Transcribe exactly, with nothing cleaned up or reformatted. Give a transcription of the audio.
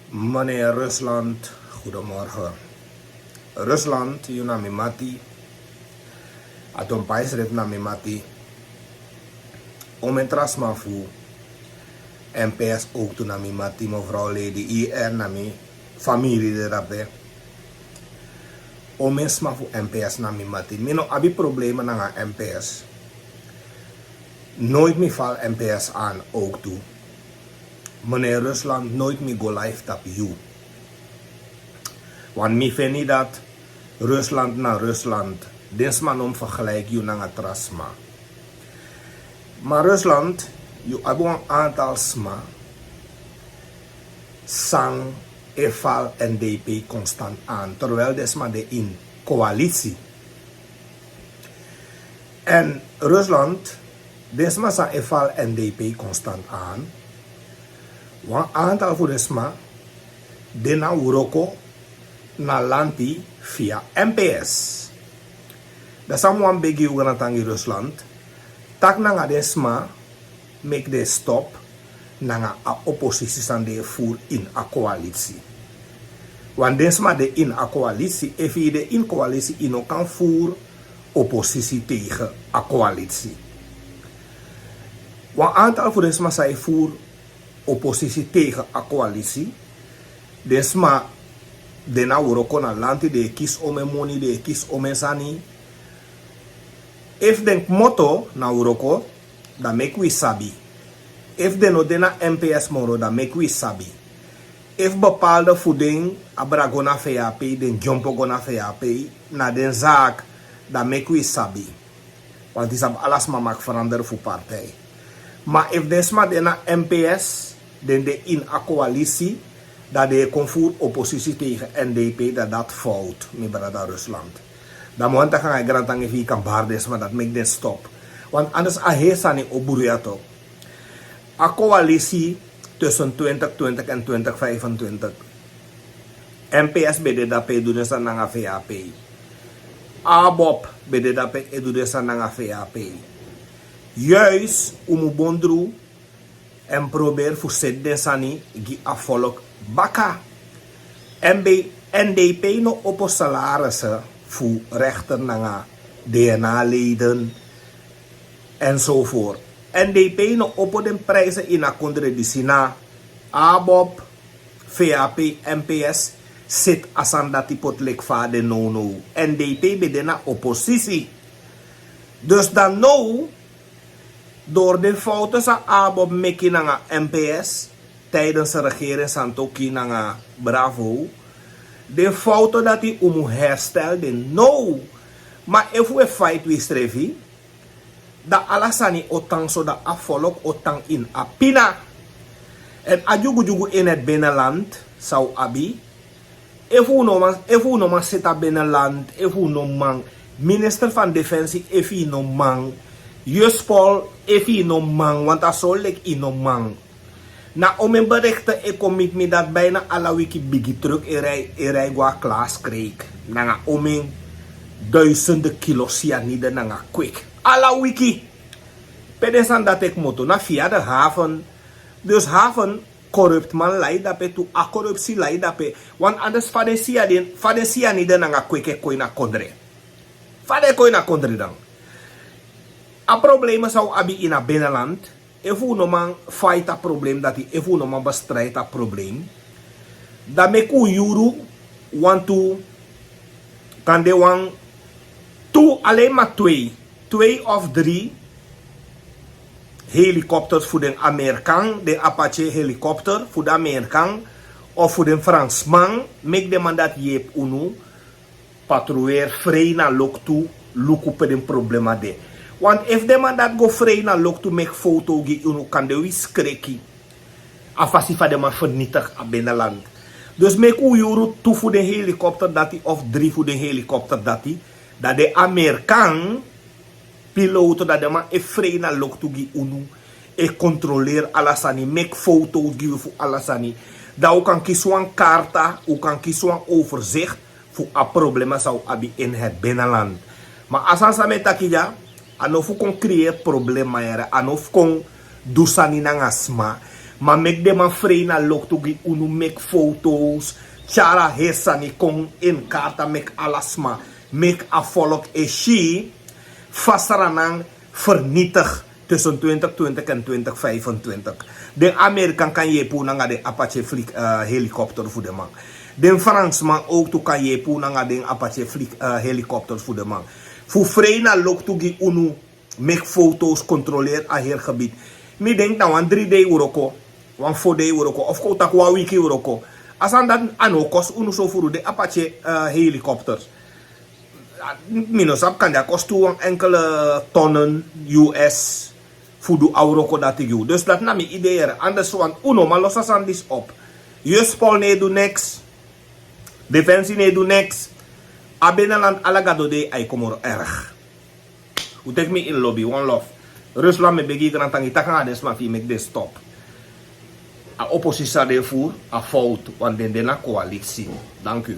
Meneer Rusland, goedemorgen. Rusland, yu na mi mati. Atompai sref na mi mati. Omen tra sma fu M P S ook tu na mi mati, mevrouw Lady I R na mi familie de dape. Omen sma fu M P S na mi mati. Mi no abi problema nanga M P S. Nooit mi val M P S aan ook tu. Meneer Rusland, nooit mi go live tapu yu. Want mi feni dat Rusland na Rusland. Den sma no mus vergelijk yu nanga tra sma. Maar Rusland, yu abi wan aantal sma san e val N D P constant aan, terwijl den sma de in coalitie. En Rusland, den sma san e val N D P constant aan, wan aantal fu den sma de na wroko na lanti via M P S. Dan san mi wani begi yu, grantangi Rusland, taki nanga den sma, meki den stop nanga a oppositie san den e voer in a coalitie. Want den sma de in a coalitie, efu yu de in coalitie, yu no kan voer oppositie tegen a coalitie. Wan aantal fu den sma san e voer oppositie tegen a coalitie, den sma de na wroko na lanti, den e kisi omen moni, den e kisi omen sani. Efu den kmoto na wroko, dan meki wi sabi. Efu den no de na M P S moro, dan meki wi sabi. Efu bepaalde fu den abra go na V H P, den dyompo go na V H P, na den zaak, dan meki wi sabi. Want yu sabi, ala sma mag verander fu partij. Ma efu den sma de na M P S, den de in a coalitie, dan den e kon voer oppositie tegen N D P, dan dati fout, mi brada Rusland. Dan mi wani taki nanga yu, grantangi, efu yu kan bari den sma, dati meki den stop. Want anders a heri sani o bruya tok. A coalitie tussen twintig twintig en twintig vijfentwintig. M P S ben de dape e du den sani nanga V H P. ABOP ben de dape e du den sani nanga V H P. Juist, un mu bondru en proberi fu seti den sani gi a volk baka. N B, N D P no opo salaris fu rechter nanga D N A-leden enzovoort. N D P no opo den prijzen in a kondre disi na ABOP, V H P, M P S, seti a sani dati poti leki fa a de nownow. N D P ben de na oppositie. Dus dan now, door den fouten san ABOP meki nanga M P S, tijdens regering Santokhi nanga Bravo, den fouten dati un mu herstel den now. Ma efu un e fight wi srefi, dan ala sani o tan so, dan a volk o tan in a pina. En a dyugudyugu in het binnenland san un abi, efu un no man, efu un no man seti a binnenland, efu un no man, minister van Defensie, efu yu no man, Juspol, efu yu no man, want a sori leki yu no man. Na omen berichten e kon miti mi dati bijna ala wiki bigi truck e rij, e rij go a Klaas Kreek nanga omen duizenden kilo cyanide nanga kwik. Ala wiki. Pe den sani dati e kmoto? Na via de haven. Dus haven, corruptman lai dape tu, a corruptie lai dape. Want anders fa den cyanide, fa den cyanide nanga kwik e kon ini a kondre? Fa den e kon ini a kondre dan? A problema san un abi ini a binnenland, efu un no man fight a probleem dati, efu un no man bestrijd a probleem, dan meki un yuru wantu, kande wan, tu, alleen maar twee, twee of drie helikopters fu den Amerikan, den Apache helikopter fu den Amerikan of fu den Fransman, meki den man dati yepi unu patrouilleren frei na loktu, luku pe den problema de. Want efu den man dati go frei na loktu meki foto gi unu, kande wi skreki a fasi fa den man vernietig a binnenland. Dus meki un yuru tu fu den helikopter dati of dri fu den helikopter dati, dan den Amerikan piloto, dan den man e frei na loktu gi unu, e kontroleri ala sani, meki foto gi wi fu ala sani. Dan un kan kisi wan karta, un kan kisi wan overzicht fu a problema san un abi in het binnenland. Ma a sani san mi e taki dya, a no fu kon creëer problema yere, a no fu kon du sani nanga sma. Ma meki den man frei na loktu gi unu, meki foto's, tyari a heri sani kon in karta, meki ala sma, meki a folk e si fa Sranan vernietig tussen twintig twintig en twintig vijfentwintig. Den Amerikan kan yepi unu nanga den Apache helikopter fu den man. Den Fransman ook tu kan yepi unu nanga den Apache helikopters fu den man. Fu frei na loktu gi unu, meki foto's, controleer a heri gebied. Mi denk na wan dri dei wroko, wan fo dei wroko of kon taki wan wiki wroko. A sani dati a no o kosi unu so furu den Apache helikopters. Mi no sabi, kande a kosi tu wan enkele tonnen U S fu du a wroko dati gi unu. Dus dati na mi idee yere. Anders wan unu no man losi a sani disi op. Yu e spol no e du niks. Defensie no e du niks. A binnenland ala gado dei a e kon moro erg. Un teki mi in lobi, one love. Rusland, mi e begi yu grantangi, taki nanga den sma fu yu meki den stop. A oppositie san den e furu a fout, want den de na koalisi. Dank u.